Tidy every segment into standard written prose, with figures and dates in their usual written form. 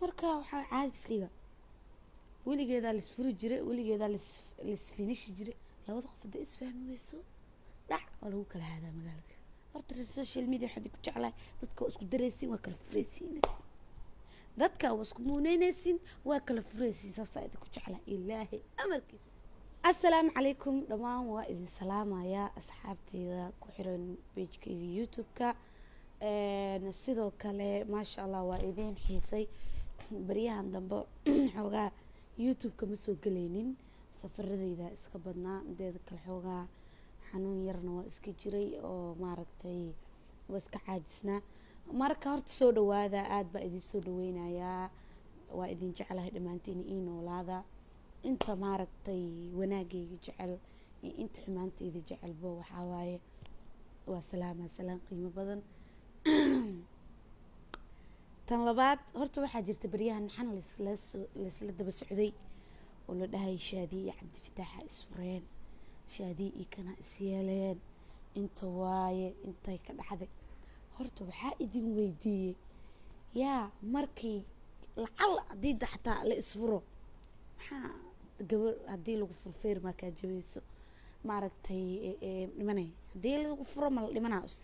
Marka waxaa caadi iska, weligeedaa laisfuri jiray, weligeedaa laisfinishi jiray. Labada qof hadday isfahmi weyso, dhac waa lagu kala haadaa magaalka. Horta reer social media waxaad ku jeclahay, dadka waa isku daraysiin, waa kala furaysiin. Dadka waa isku muuneynaysiin, waa kala furaysiin. Saasaa idinku jeclahay, Ilaahay amarkiisa. Assalaamu calaykum dhammaan, waa idin salaamayaa asxaabteyda ku xiran page-kayga YouTube-ka. Sidoo kale, maasha Allah, waa idiin xiisay. Baryahan dambe xoogaa YouTube-ka ma soo gelaynin, safaradeyda iska badnaa. Mideeda kale, xoogaa xanuun yarna waa iska jiray oo maaragtay waa iska caajisnaa. Marka horta soo dhawaada, aada baa idin soo dhaweynayaa. Waa idin jeclahay dhammaantiin, ii noolaada. Inta maaragtay wanaagayga jecel iyo inta xumaanteyda jecelba, waxaa waaye waa salaama, salaan qiimo badan. Tan labaad, horta waxaa jirta baryahan xan laislasoo laisla daba socday oo la dhahay Shaadiye iyo Cabdifataaxa isfureen, Shaadiye iyo kana isyeeleen, inta waaye intay ka dhacday. Horta waxaa idin weydiiyey, yaa markii lacal haddii xataa la isfuro, maxaa gabar haddii lagu furo feer maa kaa jabayso? Maaragtay dhimanay haddii lagu furo, ma la dhimanaa? Us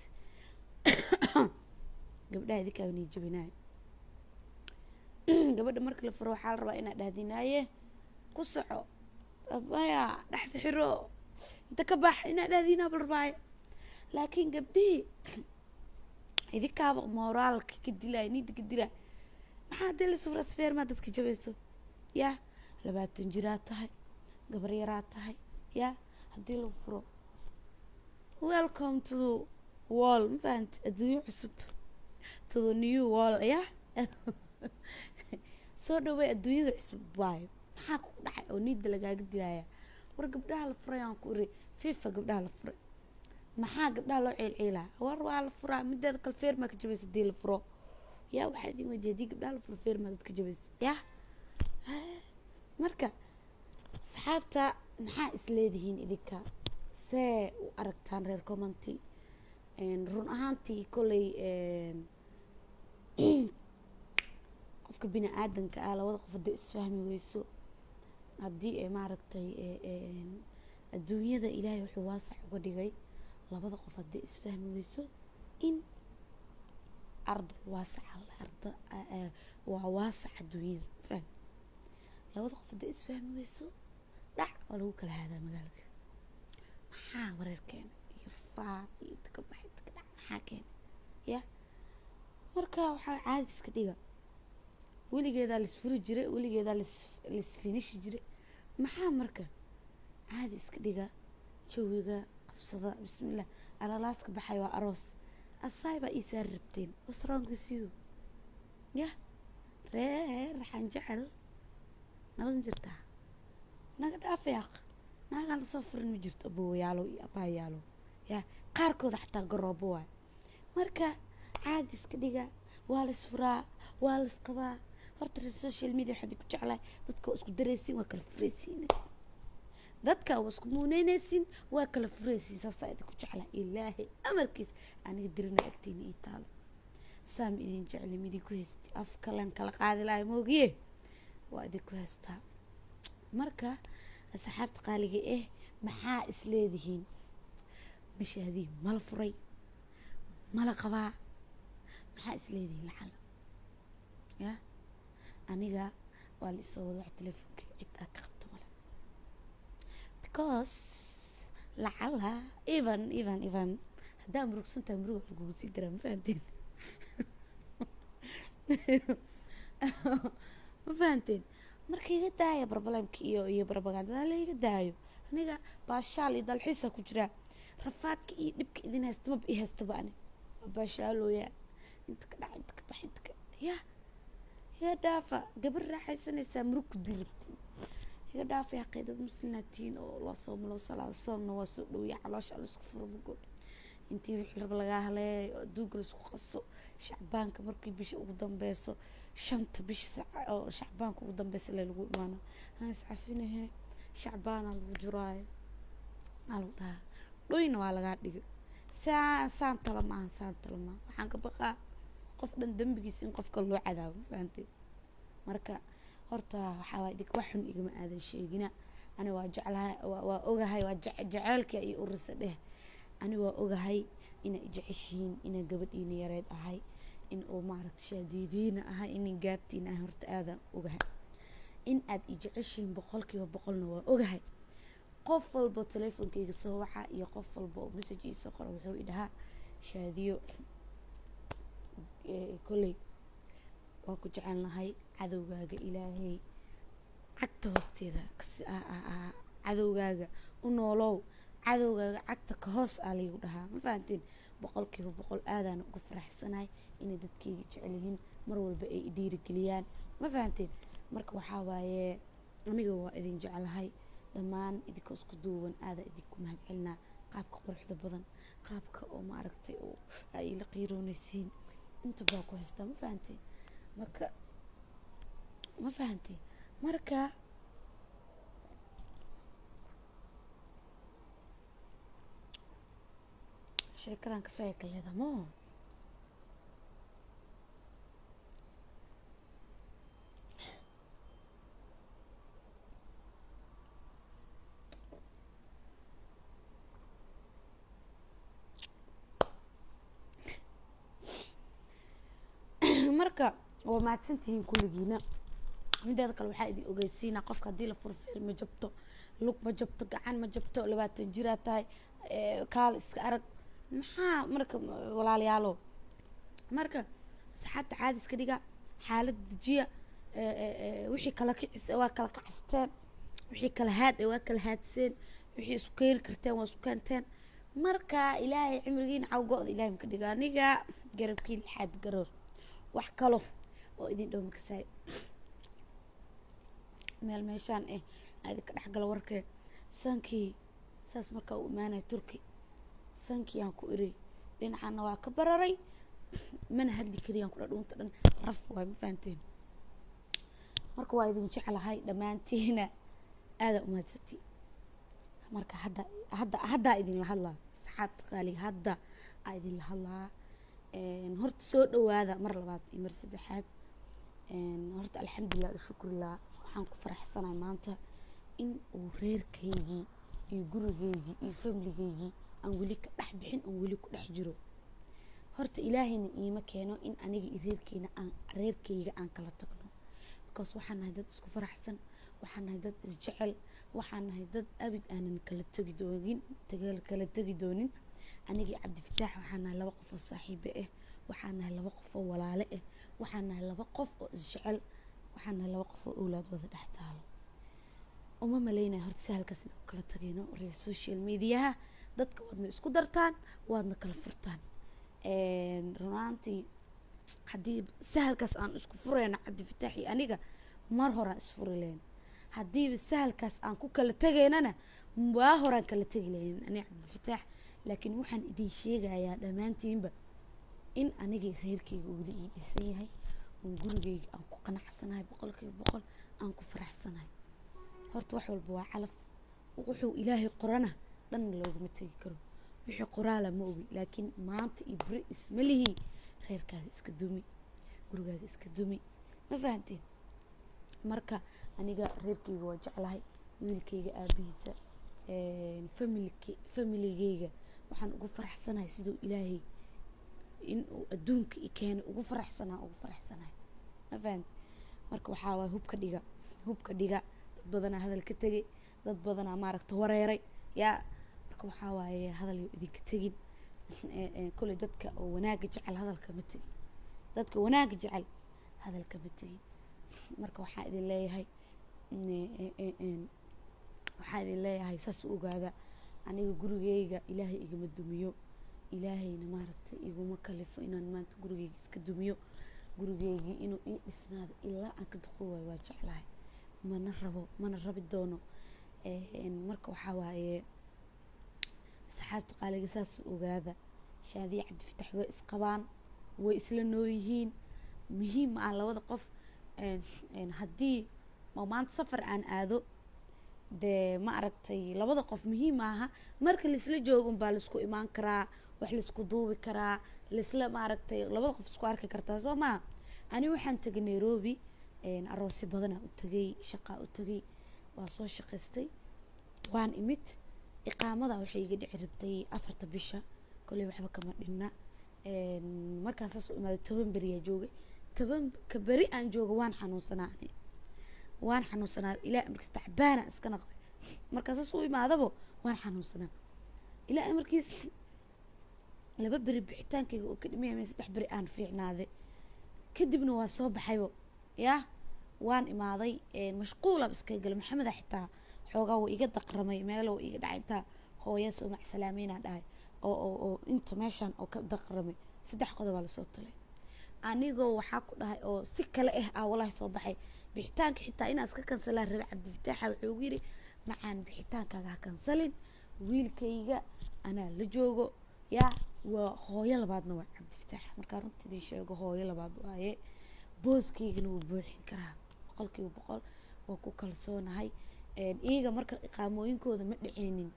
gabdhaha idinkaa nii jabinaay. Gabadha marka la furo, waxaa la rabaa inaad dhahdinaaye ku soco, maya dhexda xiro, inta ka bax inaad dhahdinaa bal rabaaye. Laakiin gabdhihii idinkaaba mooraalka ka dilay, niida ka dilay. Maxaa haddii la sufra sfeer maa dadka jabayso? Yaa 20 jiraa tahay, gabar yaraa tahay, yaa haddii lagu furo, welcome to the world. Ma fahanti? Adduunyo cusub, to the new world. Ya soo dhawey adduunyada cusub waayo. Maxaa ku dhacay oo niida lagaaga dilaya? War gabdhaha la furay aan ku iri, fifa gabdhaha la furay, maxaa gabdhaha loo ciilciilaa? War waa la furaa. Mideeda kale, feer maa ka jabaysa hadii la furo? Yaa waxaa idin weydiiyay, hadii gabdhaha la furo, feer maa dadka jabaysa? Ya marka asxaabta, maxaa isleedihiin idinka? See u aragtaan, reer comment-i? Run ahaantii, kolley qofka bini aadanka ah, labada qof hadday isfahmi weyso, haddii ay maaragtay, adduunyada Ilaahay wuxuu waasac uga dhigay, labada qof hadday isfahmi weyso in ardul waasaca, arda waa waasac adduunyada. Faham, labada qof hadday isfahmi weyso, dhac waa lagu kala haadaa magaalka. Maxaa wareer keenay iyo rafaad iyo inta ka bax, inta ka dhac? Maxaa keenay? Ya marka waxaa caadi iska dhiga, weligeedaa laisfuri jiray, weligeedaa laisfinishi jiray. Maxaa marka caadi iska dhiga, jawiga qabsada. Bismillah, alalaaska baxay waa aroos. Asaay baa ii saari rabteen. What's wrong with you? Ya reer raxan jecel, nabad ma jirtaa? Naga dhaafayaaq, naagaan lasoo furin ma jirto, aboowayaalo iyo abaayaalo. Ya qaarkooda xataa garoobo waay. Marka caadi iska dhiga, waa la isfuraa, waa la isqabaa. Horta reer social media waxaad ku jeclahay, dadka waa isku daraysiin, waa kala furaysiin. Dadka waa isku muuneynaysiin, waa kala furaysiin. Saasaa idinku jeclahay, Ilaahay amarkiis. Aniga dirina agtiina ii taalo, saam idin jecli, midinku haysti af kalen kala qaadi lahay moogiye, waa idinku haystaa. Marka asxaabta qaaliga eh, maxaa isleedihiin? Mashaadii mala furay, mala qabaa? Maxaa isleedihiin lacala? Ya aniga waa la isoo wada wax telefoonka, cid aa ka qabta male, because lacala even haddaa murugsantahay, muruga lagugu sii daraa. Ma fahanteen? Ma fahanteen? Marka iga daaya barbalamka iyo barbagandada, hala iga daayo. Aniga baashaal iyo dalxiisa ku jiraa. Rafaadka iyo dhibka idin haysta maba i haystaba. Ani waa baashaalooya, inta ka dhac, inta ka bax, inta ka ya iga dhaafa. Gabar raaxaysanaysaa, murug ku diribti, iga dhaafa. Yaqay dad muslimaa tihiin oo loo soomo, loo salaado, soomna waa soo dhaweeya. Caloosha alla isku furo mugo intii wixii raba lagaa haleeyo, adduunka laisku qaso. Shacbaanka markii bisha ugu dambeyso, 5ta bisha oo shacbaanka ugu dambeysa le lagu imaano, haan iscafinahe, shacbaana lagu juraayo aa lagu dhahaa, dhoyna waa lagaa dhigay. Saan saan tala maaha, saan tala maaha. Waxaan ka baqaa qof dhan dembigiisa in qofka loo cadaabo. Ma fahantay? Marka horta waxaa waay idinka wax xun igama aadan sheegina. Ani waa jeclahay, waa ogahay, waa jeceelka iyo urisa dheh. Ani waa ogahay inay jeceshihiin, inay gabadhiina yareed ahay, in uu maaragta shaadiidiina ahay, inay gaabtiina ahay. Horta aadaan ogahay in aad i jeceshihiin 100%na waa ogahay. Qof walba teleefonkeyga soo waca iyo qof walba oo message ii soo qora wuxuu i dhahaa Shaadiyo, kolley waa ku jecelnahay, cadowgaaga Ilaahay cagta hoosteeda, cadowgaaga u noolow, cadowgaaga cagta ka hoos aa laygu dhahaa. Ma fahanteen? 100% aadaan ugu faraxsanahay inay dadkeyga jecel yihiin, mar walba ay i dhiirigeliyaan. Ma fahanteen? Marka waxaa waaye aniga waa idin jeclahay dhammaan, idinkoo isku duuban aadaa idinku mahadcelinaa qaabka quruxda badan, qaabka oo maaragtay oo ay ila qiiroonaysiin inta baa ku haystaa. Ma fahanteen? Marka ma fahanteen? Marka sheekadan kafeega ka leedaha moo. Marka waa mahadsantihiin kulligiina. Mideeda kale waxaa idin ogeysiinaa, qofka haddii la furfeer ma jabto, lug ma jabto, gacan ma jabto, 20 jiraa tahay, kaal iska arag. Maxaa marka walaalayaalo, marka asxaabta caadi iska dhiga, xaalad dejiya, wixii kala kicis waa kala kacsteen, wixii kala haad waa kala haadseen, wixii isku keeni karteen waa isku keenteen. Marka Ilaahay cimrigiina cawgo-da Ilaahay maka dhiga, aniga garabkii lixaad garoor wax kalo oo idin dhow makasaay meel meeshaan aadi ka dhexgalo warkee. Sankii saas markaa u imaanaya Turki, sankii aan ku iri dhinacana waa ka bararay, mana hadli kariyaan ku dhadhuunta dhan raf waay. Ma fahanteen? Marka waa idin jeclahay dhammaantiina, aadaa umahadsantiin. Marka hadda hadda haddaa idinla hadlaa, asxaabta qaaliga, hadda aa idinla hadlaa. Horta soo dhawaada mar labaad iyo mar saddexaad. Horta alxamdulilah, alshukrillah, waxaan ku faraxsanahay maanta in uu reerkaygii iyo gurigaygii iyo familigaygii aan weli ka dhex bixin, aan weli ku dhex jiro. Horta Ilaahayna iima keeno in aniga iyo reerkeyna aan reerkayga aan kala tagno, because waxaan nahay dad isku faraxsan, waxaan nahay dad isjecel, waxaan nahay dad abid aanan kala tegi doonin, kala tegi doonin. Anigii Cabdifataax waxaan nahay laba qof oo saaxiibo ah, waxaan nahay laba qof oo walaale ah, waxaan nahay laba qof oo isjecel, waxaan nahay laba qof oo owlaad wada dhex taalo. Uma malaynaya horta si halkaas inaan kala tageyno. Reer social mediaha dadka waadna isku dartaan, waadna kala furtaan. Runaantii haddii sahalkaas aan isku fureyno Cabdifataax iyo aniga, mar horaan isfuri lahayn. Haddiiba sahalkaas aan ku kala tegaynana, waa horaan kala tegi lahayn aniga Cabdifataax. Laakiin waxaan idin sheegayaa dhammaantiinba in anigii reerkeyga weli ii dhisan yahay, oon gurigeyga aan ku qanacsanahay 100%, aan ku faraxsanahay. Horta wax walba waa calaf, wuxuu Ilaahay qorana dhanna loogama tegi karo. Wixii qoraala ma ogi, laakiin maanta iyo beri isma lihii reerkaaga iska dumi, gurigaaga iska dumi. Ma fahanteen? Marka aniga reerkeyga waa jeclahay, wiilkeyga aabihiisa, familigeyga waxaan ugu faraxsanahay siduu Ilaahay in uu adduunka i keenay ugu faraxsanaa, ugu faraxsanahay. Ma fahanteen? Marka waxaa waay hubka dhiga, hubka dhiga. Dad badanaa hadal ka tegay, dad badanaa maaragta wareeray yaa. Marka waxaa waaye hadal yo idinka tegin. Kolley dadka oo wanaagga jecel hadalka ma tegin, dadka wanaagga jecel hadalka ma tegin. Marka waxaa idin leeyahay, waxaa idin leeyahay saas u ogaada, aniga gurigeyga Ilaahay igama dumiyo, Ilaahayna maaragtay iguma kalifo inaan maanta gurigeyga iska dumiyo. Gurigeygii inuu ii dhisnaado ilaa aan ka duqoobayo waa jeclahay, mana rabo, mana rabi doono. Marka waxaa waaye asxaabta qaaliga saas u ogaada, Shaadiya Cabdifataax way isqabaan, way isla nool yihiin. Muhiim ma ah labada qof haddii maanta safar aan aado, dee ma aragtay labada qof muhiim maaha. Marka laisla joogo unbaa laisku imaan karaa, wax laisku duubi karaa, laisla maaragtay labada qof isku arki kartaa, soo maa? Ani waxaan tegay Nairobi. Aroosyo badanaa u tagay, shaqaa u tagay, waa soo shaqaystay, waan imid. Iqaamada waxay iga dhici rabtay 4ta bisha, koley waxba kama dhinna. Markaan saas u imaaday, 10 beriyaa joogay. 10ka beri aan jooga waan xanuunsanaa, ani waan xanuunsanaa. Ilaa markiis tacbaana iska naqday. Markaan saas u imaadabo waan xanuunsanaa. Ilaa markiis 2 beri bixitaankayga oo ka dhimaya, 3 beri aan fiicnaaday. Kadibna waa soo baxaybo, yah, waan imaaday. Mashquulab iskaga galay. Maxameda xitaa xoogaa wuu iga daqramay, meel wuu iga dhacay. Intaa hooya soo macsalaameynaa dhahay oo inta meeshan oo ka daqramay. Saddex qodobaa lasoo talay. Anigoo waxaa ku dhahay oo si kale ah walahi soo baxay. Bixitaanka xitaa inaa iska kansalaa rabay. Cabdifataaxa wuxuu ugu yidhi, "Macaan, bixitaankaaga ha kansalin, wiilkayga anaa la joogo." Yaa waa hooyo labaadna waa Cabdifataax. Markaa runta idin sheego, hooyo labaad waaye, booskaygana wuu buuxin karaa 100%, waa ku kalsoonahay. Iyaga marka iqaamooyinkooda ma dhiceenin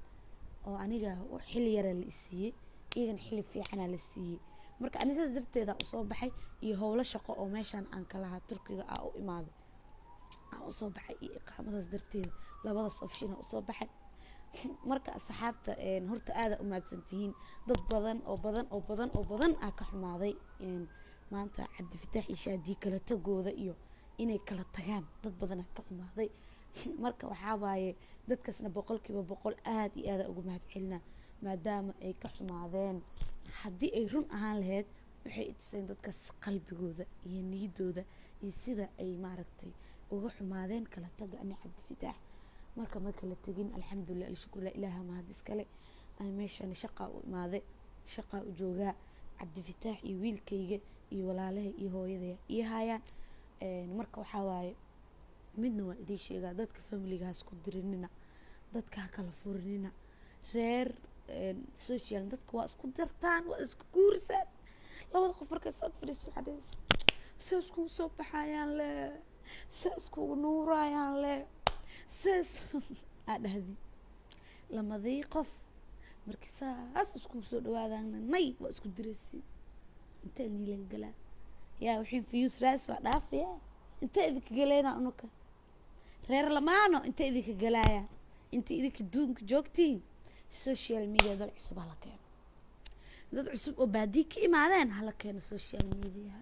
oo aniga xilli yaraa la isiiyey, iyagana xilli fiicanaa la siiyey. Marka ani saas darteeda usoo baxay iyo howlo shaqo oo meeshaan aan ka lahaa Turkiga aa u imaaday aan usoo baxay, iyo iqaamadaas darteeda, labadaas option aa usoo baxay. Marka asxaabta, horta aada umahadsantihiin. Dad badan oo badan oo badan oo badan aa ka xumaaday maanta Cabdifataax iyo Shaadii kala tagooda iyo inay kala tagaan. Dad badan aa ka xumaaday. Marka waxaa waaye, dadkaasna 100% aada iyo aada ugu mahad celinaa maadaama ay ka xumaadeen. Haddii ay run ahaan lahayd, waxay i tuseen dadkaas qalbigooda iyo niyadooda iyo sida ay maaragtay uga xumaadeen kala taga ani Cabdifataax. Marka ma kala tegin, alxamdulilah, alshukrulah, ilaaha mahad iskale. Ani meeshan shaqaa u imaaday, shaqaa u joogaa. Cabdifataax iyo wiilkayga iyo walaalahay iyo hooyadaya iyo haayaan. Marka waxaa waaye, midna waa idiin sheegaa: dadka familigaas ku dirinina, dadka ha kala furinina. Reer social, dadka waa isku dirtaan, waa isku guursaan. Labada qof markay soo fadhiisto, waxaa dhahaysa, see iskugu soo baxayaan le, see iskugu nuurayaan le, sees aa dhahdi. Lamadii qof markii saas iskugu soo dhawaadaan, nay, waa isku diraysiin. Intee nii laga galaa? Yaa wixii views raas waa dhaafaya. Intee idinka galeynaa unuka reer lamaano? Intee idinka galaaya? Inta idinka duunka joogtiin, social media dad cusub hala keeno, dad cusub oo baadiye ka imaadeen hala keeno social media,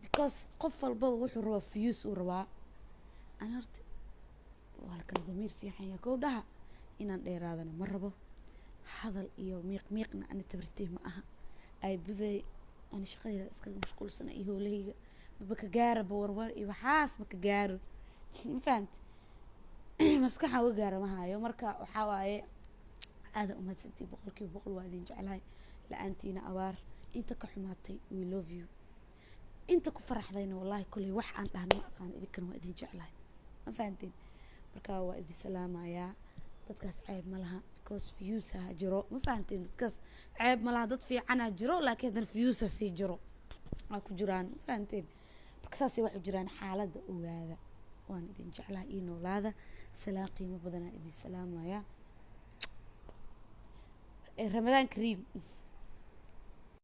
because qof walbaba wuxuu rabaa views uu rabaa. Ani horta waa la kala damiir fiican yaa kow dhaha. Inaan dheeraadana ma rabo, hadal iyo miiq miiqna ani tabartey ma aha. Ay buday, ani shaqadeyda iskaga mashquulsana iyo howlahayga, maba ka gaaraba warwar iyo waxaas, ma ka gaaro. Ma fahanti? Maskaxaan uga gaara ma hayo. Marka waxaa waaye, aada umahadsantii, 100% waa idin jeclahay. La-aantiina abaar. Inta ka xumaatay, we love you. Inta ku faraxdayna, wallahi kolley wax aan dhahno ma aqaan, idinkana waa idin jeclahay. Ma fahanteen? Marka waa idin salaamayaa. Dadkaas ceeb ma laha, because views ha jiro. Ma fahanteen? Dadkaas ceeb ma laha, dad fiicana jiro, laakiin haddana views ha sii jiro, waa ku jiraan. Ma fahanteen? Marka saasay wax u jiraan, xaaladda ogaada. Waan idin jeclahay iyo noolaada. Salaan qiimo badanaa idin salaamayaa. Ramadaan kariim.